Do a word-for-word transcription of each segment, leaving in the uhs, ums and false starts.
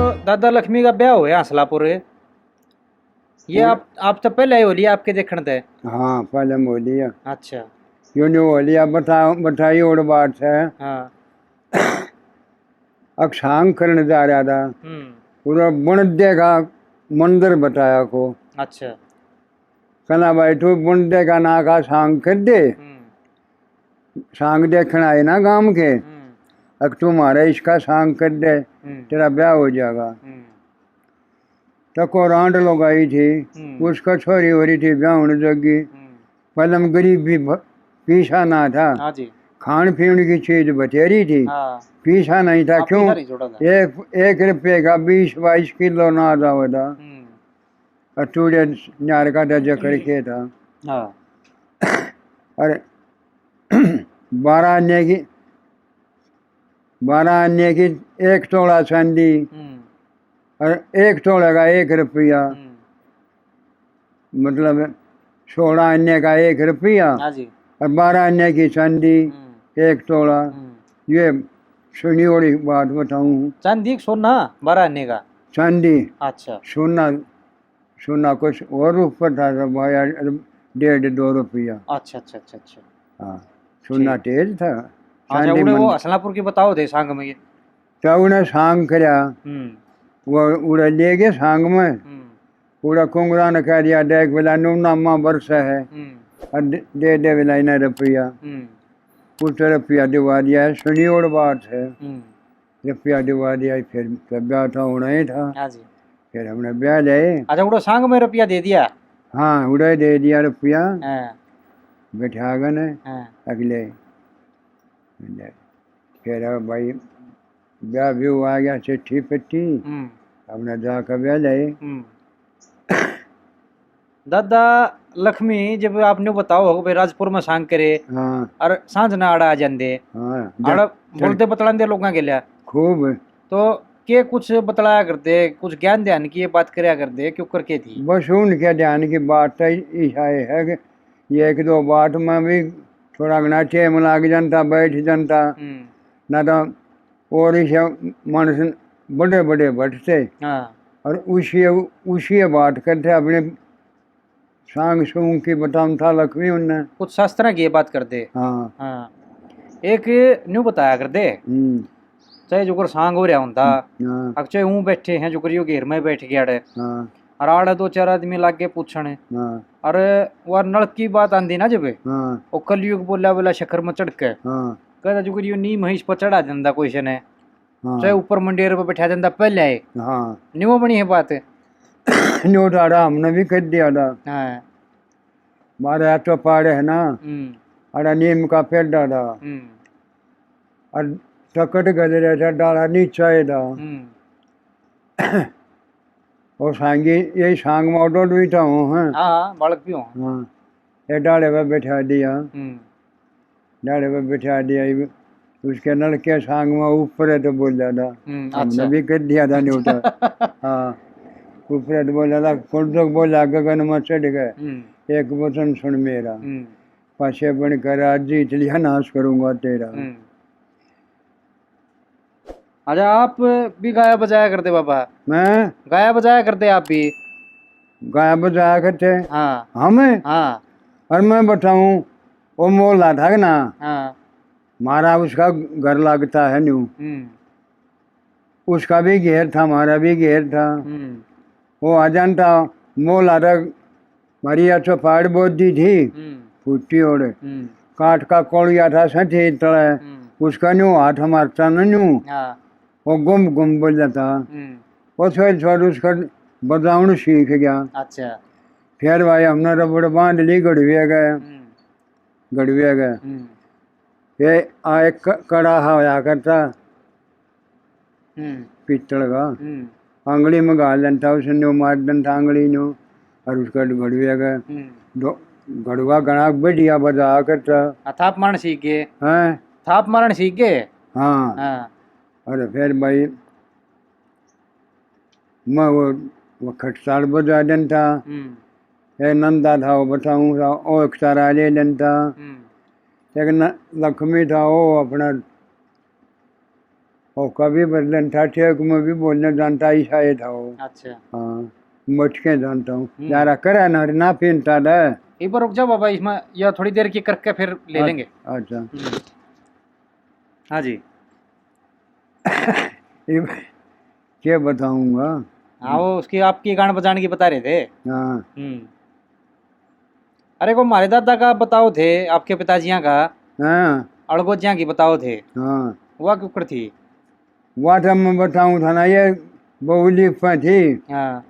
तो दादा लक्ष्मी का ब्याह होया हंसलापुर, ये हम्म। आप, आप तो पहले ही हो लिया आपके देखण ते? हाँ, पहले में हो लिया। अच्छा। यो न्यू हो लिया, बता, बताई और बात है। हाँ। अक सांग करण जा रहा था। हम्म। पूरा बुणदे का मंदिर बताया को। अच्छा। कहना, "भाई, तू बुणदे का ना का सांग कर दे। हम्म। सांग देखण आए ना गांव के। हम्म। अक तू म्हारा इसका सांग कर दे, हम्म। तेरा ब्याह हो जाएगा।" हम्म। तो को रांड लुगाई थी, हम्म। उसका छोरी हो रही थी, ब्याह होने जगी। हम्म। पहले में गरीब भी भ-, पीसा ना था। हाँ जी। खान पीन की चीज बथेरी थी, हाँ। पीसा नहीं था। आप क्यों? पीसा नहीं छोड़ा था। एक, एक रुपये का बीस बाईस किलो ना जावे था। हम्म। और चूड़े न्यार का दर्जा करके था। हाँ। और बारह आने की, बारह आने की एक तोला चांदी हम्म। और एक तोले का एक रुपया, हम्म। मतलब, सोलह आने का एक रुपया हाँ जी। और बारह आने की चांदी हम्म। एक तोला। हम्म। ये सुनी और एक बात बताऊं। चांदी एक सोना बारह आने का? चांदी। अच्छा। सोना, सोना कुछ और ऊपर था, तो भाई, डेढ़ दो रुपया। अच्छा, अच्छा, अच्छा, अच्छा। हाँ, सोना ठीक। तेज था। अच्छा, चांदी उड़े वो मन- हसनापुर की बताओ थे सांग में ये। तो उन्हें सांग करया, हम्म। वो उड़े ले गए सांग में। हम्म। उड़े कुंगरा ने कह दिया, "देख बेला, नू नामा बरसा है, हम्म। और दे, दे दे बेला इन्हें रुपया।" हम्म। उस रुपया दिवा दिया है, सुनी और बात है। हम्म। रुपया दिवा दिया, फिर, फिर ब्याह तो होना ही था। हाँ जी। फिर हमने ब्याह ले। अच्छा, उड़ो सांग में रुपया दे दिया? हाँ, उड़े दे दिया रुपया। हाँ। बैठा गए ने हाँ। अगले। फिर भाई, ब्याह भी आ गया, चिट्ठी पिट्ठी, हम्म। हमने जाके ब्याह ले। हम्म। दादा लक्ष्मी, जब आपने बताओ हो भाई, राजपुर में सांग करे हाँ। और सांझ ना आड़ा आ जाते, हाँ, आड़ा जब बोलते बतलाते लोगों के लिए। खूब। तो के कुछ बतलाया करते, कुछ ज्ञान ध्यान की ये बात करया करते, क्यों करके थी? बस उनके ध्यान की बात तो इसा है कि ये एक दो बात में भी थोड़ा घना टेम लाग जाता, बैठ जाता। हम्म। ना तो और इसे मानस बड़े बड़े बैठते हाँ। और उसी, उसी बात करते, अपने सांग सूंग की बताऊं था लक्ष्मी उनने। कुछ शास्त्र की ये बात करते। हाँ। हाँ। एक न्यू बताया करते, हम्म। चाहे जुकर सांग हो रहा होता, हाँ। अब चाहे ऊं बैठे हैं, जुकर यो घेर में बैठ गया अड़े। हाँ। और आड़े दो चार आदमी लागे पूछण। हाँ। और वो नलक की बात आंदी ना जब, हाँ। वो कलयुग बोला बोला शिखर में चढ़ के। हाँ। कहता जुकर यो नीम है, इस पर चढ़ा देंदा कोई से ने। हाँ। चाहे ऊपर मंडेर पे बैठा देंदा पहले आए। हाँ। न्यू बनी है बात। न्यू डाड़ा हमने भी कर दिया था। हाँ। मारे हाथों पाड़े है ना, हम्म। अड़ा नीम का पेड़ डाड़ा। हम्म। और टकट गजरे से डाला नीचा ही था। हम्म। और सांगी, यही सांग में ऑटो भी था हूँ, हैं? हाँ, हाँ, बालक भी हूँ। हाँ, ये डाले पे बैठा दिया। हम्म। डाले पे बैठा दिया, ये उसके नलके सांग में ऊपर है तो बोल जाता। हम्म, हमने अच्छा। भी कर दिया था न्यूटा। हाँ, ऊपर है तो बोल जाता, कुल तक बोला, गगन में चढ़ गए। हम्म। एक वचन सुन मेरा। हम्म। पाछे बनकर आज जीत लिया, नाश करूंगा तेरा। हम्म। अच्छा, आप भी गाया बजाया करते बाबा? मैं? गाया बजाया करते आप भी? गाया बजाया करते? हाँ। हम? हाँ। और मैं बताऊं, वो मोहल्ला था ना, हाँ। म्हारा उसका घर लगता है न्यू। हम्म। उसका भी घेर था, म्हारा भी घेर था। हम्म। वो आ जानता, मोहल्ला तक म्हारी या चौपाड़ बोदी थी, हम्म। फूटी ओड़। हम्म। काठ का कोलिया था, सठी तले। हम्म। उसका न्यू हाथ मारता ना न्यू। हाँ। वो गुम गुम बोल जाता। हम्म। वो छोड़ छोड़ उसका बजावण सीख गया। अच्छा। फिर भाई हमने रबड़ बांध ली, गड़ुए गए। हम्म। गड़ुए गए। हम्म। ये आ एक क-, कड़ा हा होया करता। हम्म। पीतल का। हम्म। आंगली में घाल लेता, उसने न्यू मार देता आंगली न्यू, और उसका गड़ुआ का हम्म। दो, गड़ुआ घना बढ़िया बजा करता। आ, थाप मारण सीख गए। हैं? थाप मारण सीख गए? हाँ। हाँ। और फिर भाई, मैं वो, वो खटसाल बजा देता। हम्म। ए नंदा था, वो बताऊं था, ओ एक तारा ले लेता। हम्म। एक न-, लक्ष्मी था, वो अपना और कभी बदलन था, ठेक में भी बोलने जानता ही शायद हो। अच्छा। हाँ, मटके जानता हूँ। हम्म। यारा करे ना, ना पीनता दे। एक बार रुक जाओ बाबा, इसमें यह थोड़ी देर की करके फिर ले अच्छा, लेंगे। अच्छा। हम्म। हाँ जी। ये क्या बताऊंगा? हाँ, वो उसकी, आपकी गान बजाने की बता रहे थे। हाँ। हम्म। अरे, को हमारे दादा का बताओ थे, आपके पिताजियां का। हाँ। अड़गोजियां की बताओ थे। हाँ। वह क्यों कर थी? वह तो मैं बताऊं था ना, ये बहुली पे थी। हाँ।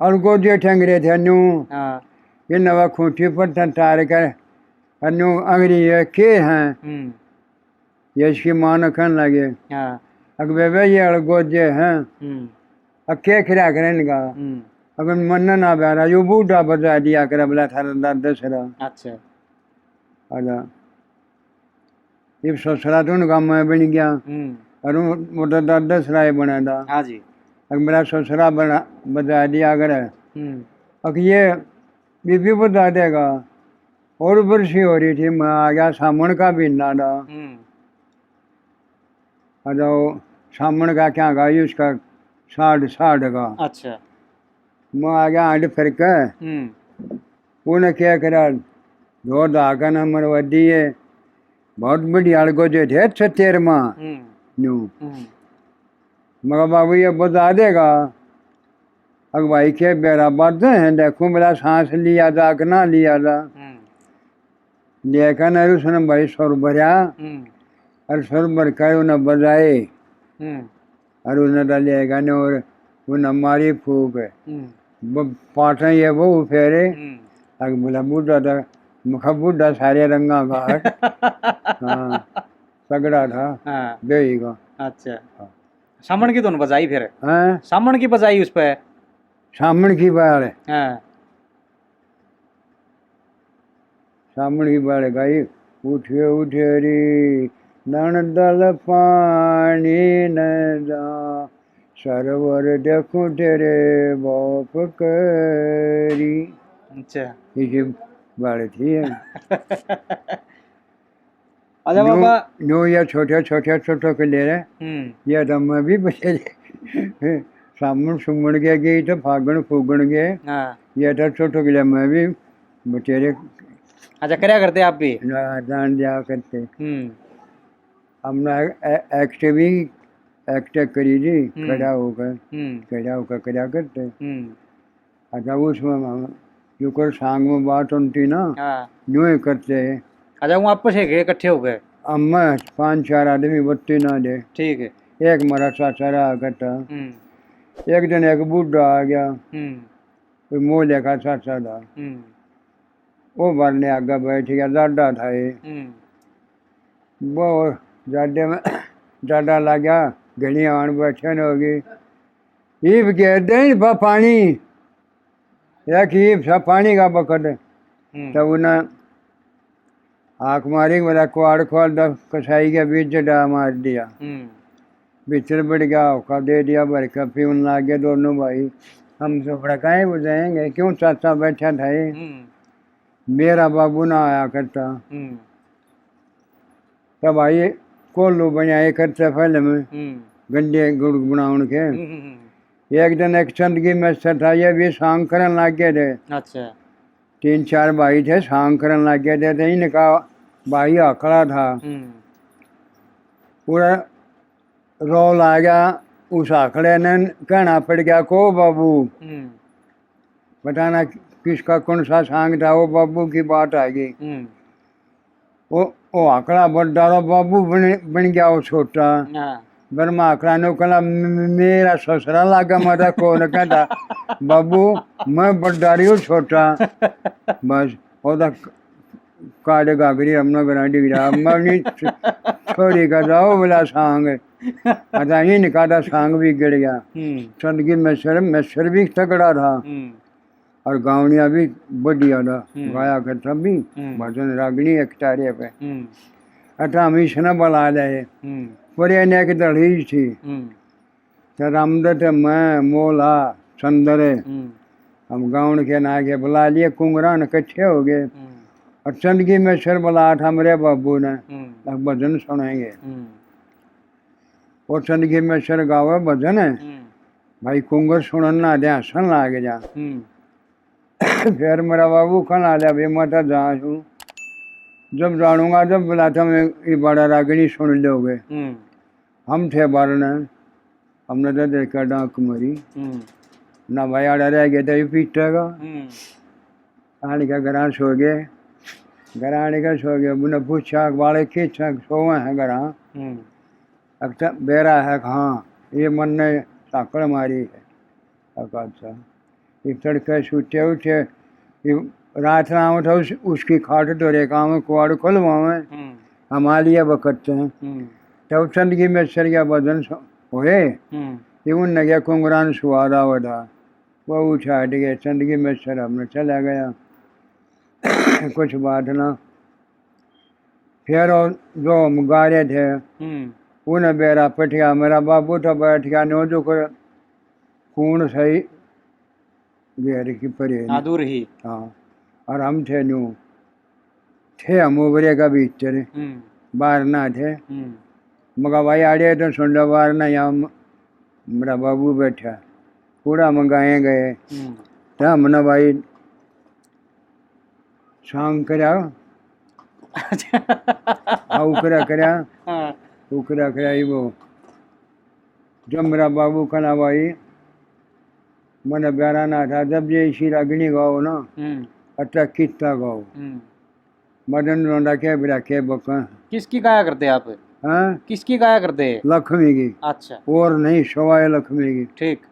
अड़गोजे टंग रहे थे न्यू। हाँ। ये नवा खूंटी पर टंटार कर, और न्यू अंगरी ये के हैं? हम्म। ये इसकी माँ ने कहने लगे, हाँ। "अक बेबे, ये अड़गोजे हैं, हम्म। अक के खिरा करें इनका?" हम्म। अगर मन ना बैरा, यो बूढ़ा बजा दिया कर, बोला, "थारा दादा सरा।" अच्छा। आजा। इब ससुरा तो उनका मैं बन गया, हम्म। और वो तो दादा सरा ही बना था। हाँ जी। अक मेरा ससुरा बना, बजा दिया कर। हम्म। अक ये बीबी बजा देगा। और बरसी हो रही थी, मैं आ गया सामण का महीना था। हम्म। आ जाओ, सामण का क्या गा, ये उसका साढ़, साढ़ का। अच्छा। मैं आ गया आंड फिर के। हम्म। उन्हें क्या करा, दो धाका नंबर वधी है, बहुत बढ़िया अड़गोजे थे, अच्छा तेरह माह। हम्म। न्यू। हम्म। मगर बाबू ये बता देगा, अग भाई के बेरा बातें हैं, देखो मेरा सांस लिया जा कि ना लिया जा। हम्म। लेकिन और उसने भाई सुर भरया, हम्म। और सुर भर कर उन्हें बजाए, हम्म। और उन्हें डाल लेगा ने और उन्हें मारी फूक। हम्म। ब-, पाटें ये वो फेरे, हम्म। अग बोला बूढ़ा था, मुखा बूढ़ा सारे रंगा का। हाँ, तगड़ा था, हाँ। बेही का। अच्छा। हाँ। सामण की धुन बजाई फिर? हैं? सामण की बजाई उस पे? सामण की बाल। हाँ। सामण की बाल गाई, "उठे उठे री, नण दल पानी न जा, सरवर देखूं तेरे बाप करी।" अच्छा। इसी बाल थी है। अच्छा न्यू, बाबा। न्यू ये छोटे, छोटे, छोटे के ले रहे। हम्म। ये तो मैं भी बचेरे। सामण सुमण के गई तो फागण फूगण के। हाँ। ये तो छोटे के लिए मैं भी बचेरे। अच्छा, करया करते आप भी? ना, जान दिया करते। हम्म। हमने ए-, एक्ट भी, एक्ट करी जी, हम्म। खड़ा होकर, हम्म। खड़ा होकर करया करते। हम्म। अच्छा, उसमें हम जो कर सांग में बात होती ना, हाँ। न्यू ही करते। अच्छा, वो आपस में इकट्ठे हो गए? हम में पांच चार आदमी बत्ती ना दे। ठीक है। एक मारा चाचा रहा करता। हम्म। एक दिन एक बूढ़ा आ गया। हम्म। कोई मोह लेखा चाचा था। हम्म। वो भरने आगे बैठ गया, जाडा था ये। हम्म। वो जाडे में जाडा लग गया, घणी आन बैठे न होगी। ईब के दे बा पानी, या कि ईब सा पानी का बखत। हम्म। तब उन्हें हाक मारी, बोला, "कुआड़ खोल दो, कसाई के बीच जडा मार दिया।" हम्म। भीतर बढ़ गया, होका दे दिया, भर के पीवन लाग गए दोनों भाई। "हम तो भड़काए बुझाएंगे, क्यों चाचा बैठा था ये?" हम्म। मेरा बाबू ना आया करता। हम्म। तब भाई कोल्हू बनाए करते पहले में, हम्म। गंडे गुड़ बनावन के। हम्म, हम्म, हम्म। एक दिन एक चंदगी में था, ये भी सांग करन लाग गए थे। अच्छा। तीन चार भाई थे, सांग करन लाग गए थे, तो इनका भाई आखड़ा था। हम्म। पूरा रोल आ गया, उस आखड़े ने कहना पड़ गया, "को बाबू।" हम्म। बताना किसका कौन सा सांग था, वो बाबू की बात आ गई। हम्म। वो, वो आखड़ा बड़ा रो बाबू बन, बन गया वो छोटा। हाँ। बर्मा आखड़ा ने कहला, "मे-, मे-, मेरा ससुरा लागा, मैं तो कौन कहता, बाबू, मैं बड़ा रही हूँ छोटा।" बस, वो तो काले घाघरी हमने बना डिगरा, मरनी छ-, छोरी का जाओ बोला सांग। अदा इनका दा सांग भी गिर गया। हम्म। चंदगी मच्छर, मच्छर भी तगड़ा था। हम्म। और गावनिया भी बढ़िया था। हम्म। गाया करता भी, हम्म। भजन रागनी एक तारे पे। हम्म। अटा हम इसने बुला ले। हम्म। पर ये ने एक दड़ी थी। हम्म। तो रामदत्त, मैं, मोला, चंदर, हम्म। हम गावण के ना के बुला लिए, कुंगरान इकट्ठे हो गए। हम्म। और चंदगी में सिर बुला था मेरे बाबू ने, हम्म। अब भजन सुनाएंगे। हम्म। वो चंदगी में सर गावे भजन है। हम्म। भाई कुंगर सुनन ना दे, हंसन लाग जा। हम्म। फिर मेरा बाबू कहना लगा, "भाई, मैं तो जा हूँ, जब जानूंगा, जब बुलाता मैं ये बड़ा रागनी सुन लोगे।" हम्म। हम थे बारने, हमने तो देखा डांक मरी। हम्म। ना भाई, आड़ा रह गया तो ये पीटेगा। हम्म। आने का घरां सो गए, घरां आने का सो गए, उन्हें पूछा, "बाले किस सोवे हैं घरां?" हम्म। अब तो बेरा है, हाँ, ये मन ने साकड़ मारी है। अब अच्छा, ये तड़के सूते उठे, ये रात ना उठा, उस, उसकी खाट धोरे काम, कुआड़ खुलवावे, हम्म। हमालिया बकते हैं। हम्म। तब चंदगी में सरिया बदन स-, हुए, हम्म। ये उन नगे कुंगरान सुहारा वड़ा। वो उठा हट गए, चंदगी में शराब में चला गया। कुछ बात ना। फिर वो जो हम गा रहे थे, हम्म। उन्हें बेरा पटिया, मेरा बाबू तो बैठ गया, नो जो कर कौन सही घेर की परे। हाँ, दूर ही। हाँ, और हम थे न्यू, थे हम उबरे का भीतर, हम्म। बाहर ना थे। हम्म। मगा भाई, आड़े तो सुन लो, बाहर ना, यहाँ म-, मेरा बाबू बैठा, पूरा मंगाए गए। हम्म। तो हमने भाई सांग करया। अच्छा। हाँ, उकरा करया। हाँ। उकरा करया ही वो। जब मेरा बाबू कहना भाई, मैंने प्यारा ना था, जब ये इसी रागनी गाओ ना, हम्म। अच्छा कितना गाओ। हम्म। मदन लौंडा के बिरा के बका। किसकी गाया करते आप? हाँ? किसकी गाया करते? लक्ष्मी की। अच्छा। और नहीं, सवाए लक्ष्मी की। ठीक।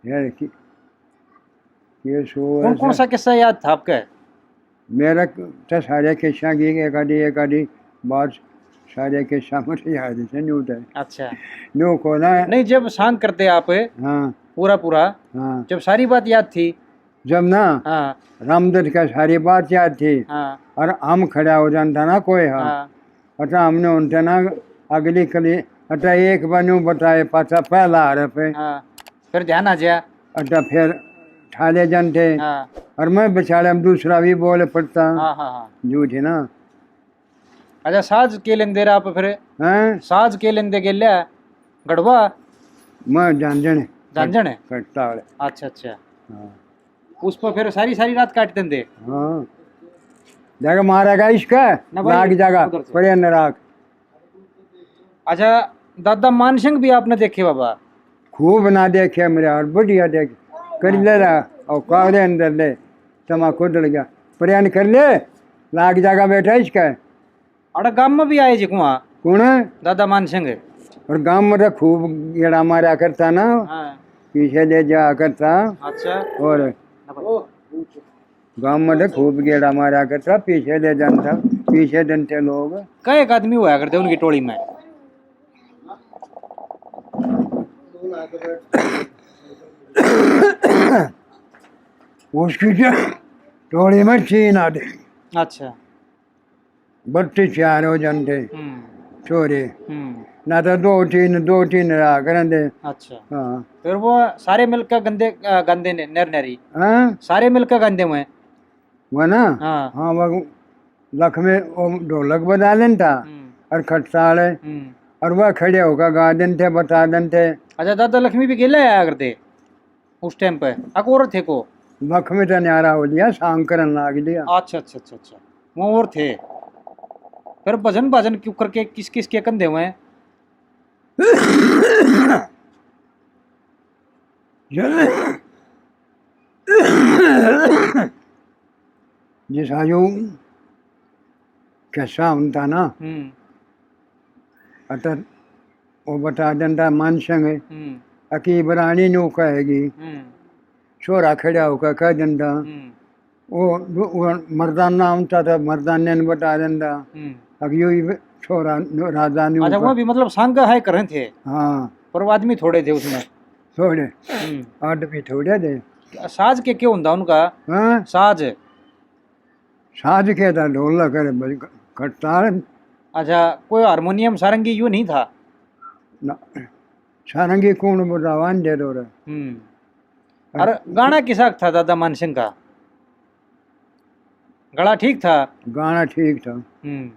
यार कि-, ये सो कौन, कौन ऐसा सा किस्सा याद था आपके? मेरा तो सारे किस्सा की एक आधी, एक आधी बात सारे किस्सा मुझे याद है, न्यू तो। अच्छा। न्यू को ना। नहीं, जब सांग करते आप, हाँ। पूरा, पूरा, हाँ। जब सारी बात याद थी। जब ना, हाँ। रामदत्त का सारी बात याद थी। हाँ। और हम खड़ा हो जाता ना कोई, हाँ। हाँ। अच्छा, हमने उनसे ना अगली कली, अच्छा, एक बार न्यू बताए, पाछा पहला हरफ है। हाँ, फिर ध्यान आ जाया। अच्छा, फिर ठाले जाते। हाँ। और मैं बेचारे में दूसरा भी बोल पड़ता। हाँ, हाँ, हाँ। झूठ है ना। अच्छा, साज के लेंदे रहा आप फिर? हैं? साज के लेंदे के लिया? गढ़वा? मैं झांझण। झांझण है? कट्टा वाले। अच्छा, अच्छा। हाँ। उस पर फिर सारी, सारी रात काट देंदे? हाँ। जाके मारेगा इसका, ना भाई, लाग जाएगा, उधर से। पड़े न राख। अच्छा, दादा मान सिंह भी आपने देखे बाबा? खूब ना देखे मेरे यार, बढ़िया देख। कर ले रहा, और कावड़े अंदर ले, तमाकू डल गया। परेन कर ले, लाग जाएगा बेटा इसका। अरे गाम में भी आए जी कुआं। कौन है? दादा मान सिंह। और गाम में तो खूब गेड़ा मारा करता ना, हाँ। पीछे ले जा करता। अच्छा। और गाम में तो खूब गेड़ा मारा करता, पीछे ले जाता, पीछे डंटे लोग। कई एक आदमी हुआ करते उनकी टोली में? उसकी जो टोली में तीन आदमी। अच्छा। बत्तीस चार हो जाते हम्म। छोरे। हम्म। ना तो दो तीन, दो तीन रहा करते। अच्छा। हाँ। फिर वो सारे मिलकर गंदे, अ, गंदे ने, नर नरी। हाँ? सारे मिलकर गंदे हुए। वो ना? हाँ। हाँ, वो लख में वो ढोलक बजा लेता हम्म। और खटसाल है। हम्म। और वह खड़े होकर गा देते, बता देते। अच्छा, दादा लक्ष्मी भी गेले आया करते? उस टाइम पे अक और थे को? बख में तो न्यारा हो लिया, सांग करन लाग लिया। अच्छा, अच्छा, अच्छा, अच्छा, वो और थे। फिर भजन, भजन क्यों करके किस किस के कंधे हुए हैं? जैसा जो कैसा होता ना, हम्म। अतर वो बता देता मानसिंह, हम्म। अकी बरानी न्यू कहेगी, हम्म। छोरा खड़ा होकर कह देता, हम्म। वो, वो मर्दाना होता तो मर्दाने ने बता देता, हम्म। अब यो ही छोरा न्यू, राजा न्यू अच्छा, कह- वो भी मतलब संग है करें थे, हाँ। पर वो आदमी थोड़े थे उसमें। थोड़े। हम्म। आदमी थोड़े थे। साज के क्यों होता उनका? हाँ? साज। साज के था, ढोलक है, बज-, खटताल। अच्छा, कोई हारमोनियम, सारंगी यू नहीं था? ना, सारंगी कौन बजावा दे दो रे? हम्म। और गाना किसा था दादा मानसिंह का? गला ठीक था? गाना ठीक था। हम्म।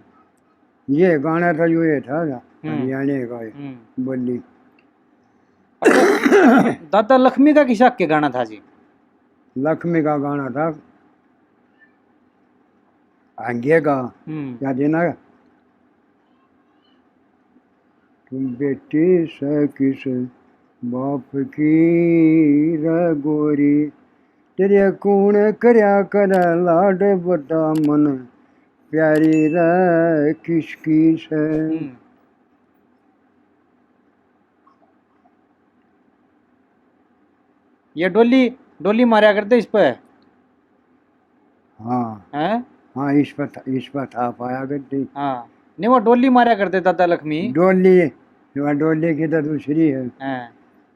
ये गाना था, यो ये था। हम्म। हरियाणा का है, हम्म। बोली। अच्छा, दादा लक्ष्मी का किसा के गाना था जी? लक्ष्मी का गाना था आगे का, हम्म। याद है ना? तू बेटी से किस बाप की रे गोरी, तेरे कौन करया करे लाड बड़ा मन प्यारी रे किसकी से। हम्म। ये डोली, डोली मारया करते इस पे। हाँ। हैं? हाँ, इस पर था, इस पर था पाया करती। हाँ। नहीं, वो डोली मारया करते दादा लक्ष्मी। डोली, वह डोली की तो दूसरी है। हैं।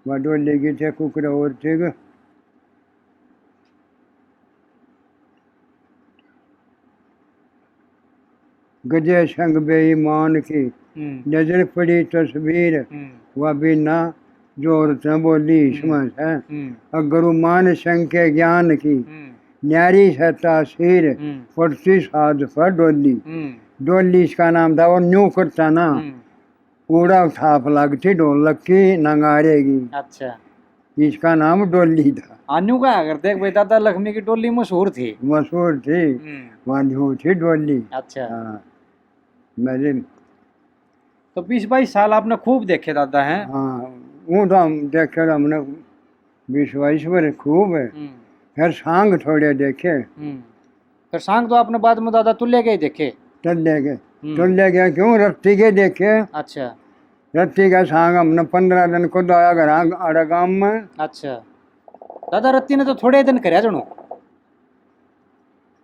वह डोली की थे कुकर और थे। गजे संग बेईमान की हम्म। नजर पड़ी तस्वीर, हम्म। वह भी ना जोर से बोली हम्म। इसमें से। हम्म। अगर मान संग के ज्ञान की हम्म। न्यारी से तासीर, हम्म। पड़ती साध पर डोली। हम्म। डोली इसका नाम था, और न्यू करता ना। हम्म। उड़ा थाप लगती ढोलक की नगारे की। अच्छा। इसका नाम डोली था। हाँ, न्यू कहा कर, देख भाई, दादा लक्ष्मी की डोली मशहूर थी। मशहूर थी। हम्म। वहाँ न्यू थी डोली। अच्छा। हाँ। मेरे तो बीस बाईस साल आपने खूब देखे दादा हैं? हाँ, वो तो हम देखे, हमने बीस बाईस बार खूब है। हम्म। फिर सांग थोड़े देखे। हम्म। फिर सांग तो आपने बाद में दादा तुल्ले के ही देखे? तुल्ले के। हम्म। तुल्ले के क्यों, रत्ती के देखे। अच्छा। रत्ती का सांग हमने पन्द्रह दिन को दाया घर आड़े गांव में। अच्छा। दादा रत्ती ने तो थोड़े दिन करया जणो।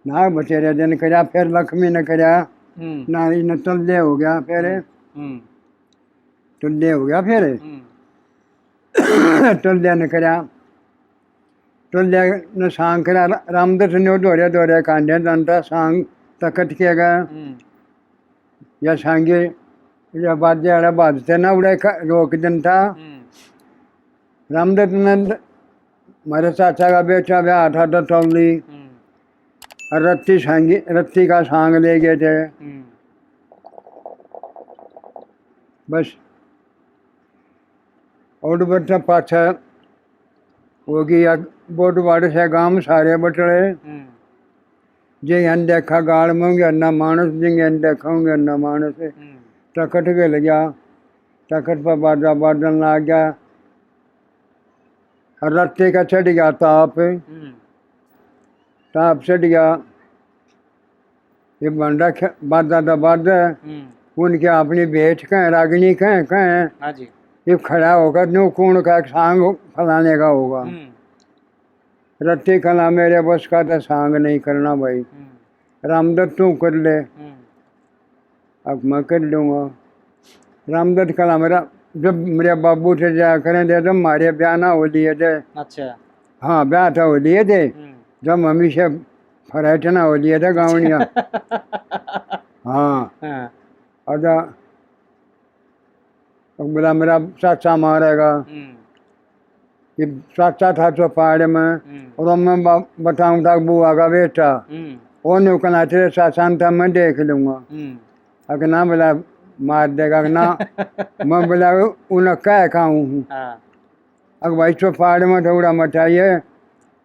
ना बतेरे दिन करया, फिर लक्ष्मी ने करया, हम्म। ना इन्हें तुल्ले हो गया, फिर हम्म। हम्म। तुल्ले हो गया, फिर हम्म। तुल्ले ने करया। टोल्या ने सांग करा, रा-, रामदत्त ने धोरे धोरे कांडे दंता सांग तकट के गया। हम्म। या सांगे, या बाजे आड़ा बाजते ना उड़े ख-, रोक देता। हम्म। रामदत्त ने द-, मारे चाचा का बेटा ब्याह था तो टोली। हम्म। और रत्ती सांगी, रत्ती का सांग ले गए थे। हम्म। बस। और बच्चा पाछा होगी या बोट बाड़ से गांव सारे बटले। हम्म। जे हन देखा गाल में होंगे ना मानस, जिंगे हन देखा होंगे ना मानस। हम्म। टकट के लग्या, टकट पर बाजा बाजन लाग गया। और रत्ते का चढ़ गया ताप। हम्म। ताप चढ़ गया। ये बंडा ख-, बाजा दा बाजा। हम्म। उनके अपनी भेंट कहें, रागनी कहें, कहें। हाँ जी। ये खड़ा होकर न्यू कौन का सांग फलाने का होगा। हम्म। रत्ती कला मेरे बस का तो सांग नहीं करना भाई। हम्म। रामदत्त तू कर ले। हम्म। अब मैं कर लूँगा। रामदत्त कला मेरा, जब मेरे बाबू से जाया करें थे, तो मारे ब्याह ना हो लिए थे। अच्छा। हाँ, ब्याह तो हो लिए थे। हम्म। जब हम इसे फ्लैट ना हो लिए थे गावनिया। हाँ। हाँ। और बोला, मेरा चाचा मारेगा। हम्म। ये चाचा था चौपाड़ में, हम्म। और मैं ब-, बताऊं था बुआ का बेटा। हम्म। वो न्यू कहना, "तेरे चाचा ने तो मैं देख लूंगा।" हम्म। अगर ना बोला, मार देगा, अगर ना, मैं बोला, "उन्हें कह खाऊं हूँ।" हाँ। अगर भाई चौपाड़ में थोड़ा मचाइए,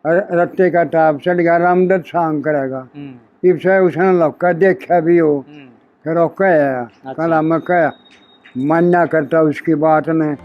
र-, रत्ते का ताप चढ़ गया, रामदत्त सांग करेगा। हम्म। इब से उसने लौका देखा भी हो, हम्म। फिर वो कह आया, अच्छा। कहला मैं कह, मान्या करता उसकी बात ने।